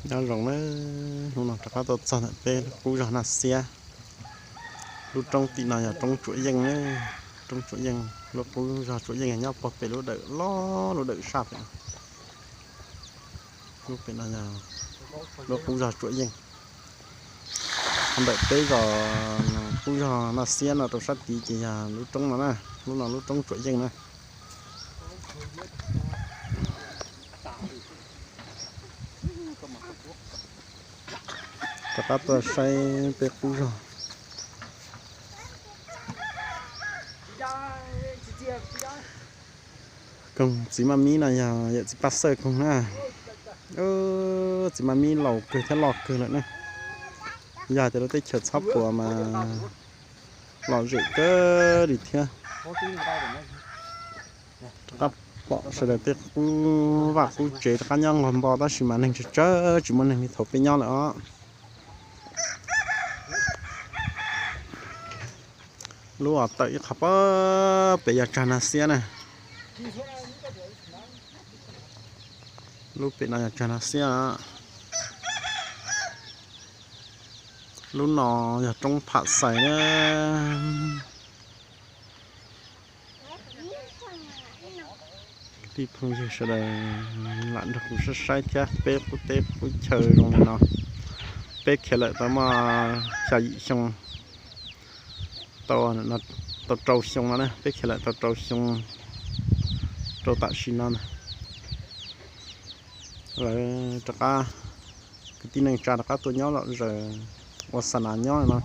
Nyob zoo na, hnub no rov qab tuaj txog ntawm peb qub zog Naj Xiab. Lub roob tim no yog roob Tsuam Yeej na, roob Tsuam Yeej, lub qub zog Tsuam Yeej nyob puag pem lub dawm loj lub dawm saj pem. Lub pem no yog lub qub zog Tsuam Yeej. Ntawm peb zos qub zog Naj Xiab no rau sab tid ces yog lub roob no na, lub no lub roob Tsuam Yeej na. Rov qab tuaj saib peb qub zog. Koog txiv maj mib no yog yawm txiv Paj Xawj koog na. Txiv maj mib laus kawg thiab loj kawg lawm na. Yog tias lub teb chaws txhob puas mas lom zem kawg li thiab. Rov qab pom sawv daws tej qub vaj qub tsev rov qab nyob nqog npo tab sis mas neeg tsawg tsawg tsis muaj neeg li thaum peb nyob lawm os. Lub uas tawm ib qho pem yog tsag Naj Xiab na. Lub pem no yog tsag Naj Xiab. Lub no yog roob Pham Xais na. Kwv tij phooj ywg sawv daws lam nrog kuv saib saib thiab peb qub teb qub chaw zoo li no. Peb khiav lawm tau muaj xya yim xyoo, tau, tau rau xyoo no na, peb khiav lawm tau rau xyoo rau tam sim no na. Lawv rov qab, kwv tij neej tsa rov qab tuaj nyob lom zaws ua xa nas nyob no.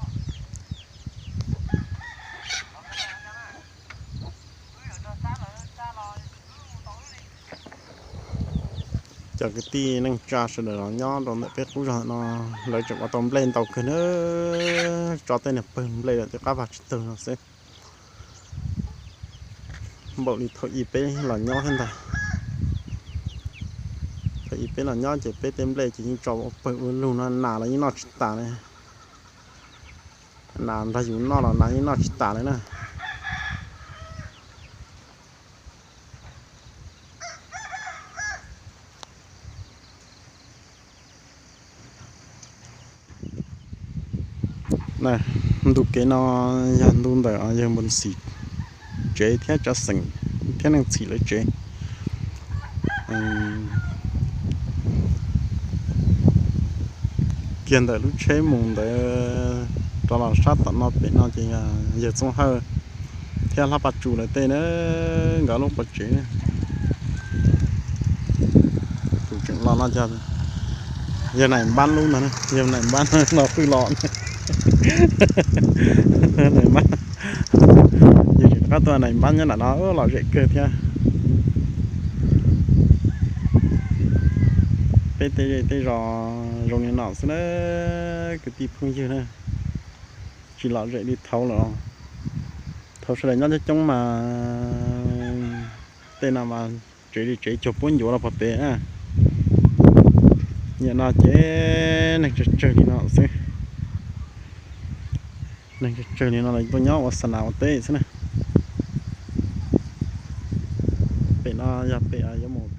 Cov kwv tij neej tsa sawv daws los nyob rau ntawm peb qub zog no, lawv tseem ua tau nplej ntau kawg na, tso tej niag pawg nplej lawm tej qab vag tsis tawg no xwb. Npaum li thaum ub peb los nyob thiab ntag. Thaum ub peb los nyob ces peb tej nplej ces yeej tso ua pawg ua lug no, nas los yeej noj tsis tas li. Nas nrog yus noj los nas yeej noj tsis tas li na. Ntu kev no yog ntu ntawm yawg Npus Xim tsev thiab Tsav Xeem thiab Neej Txhim lawv tsev. Kiag ntawm lub tsheb mus ntawd rov los sab tom no pem no ces yawg Txooj Hawj thiab Hlob Paj Tsum lawv tej na, nkawd lub qhov tsev. Tus tseem los no cov yawg Nais Npab lub no, yawg Nais Npab no pw los. Nais Npab, yawg tseem rov qab tuaj, Nais Npab nyob nram no lom zem kawg thiab. Peb tej zej tej zos zoo li no xwb na, kwv tij phooj ywg na, tsis lom zem li thaud lawm. Thaud sawv daws nyob coob coob mas tej no mas tsev li tsev cuag puab ncuav los pog pem na. Nim no ces neeg tsawg tsawg li no xwb. Neeg tsawg tsawg li no los tuaj nyob ua xa nas ua teb xwb na. Pem no yog pem yuav mus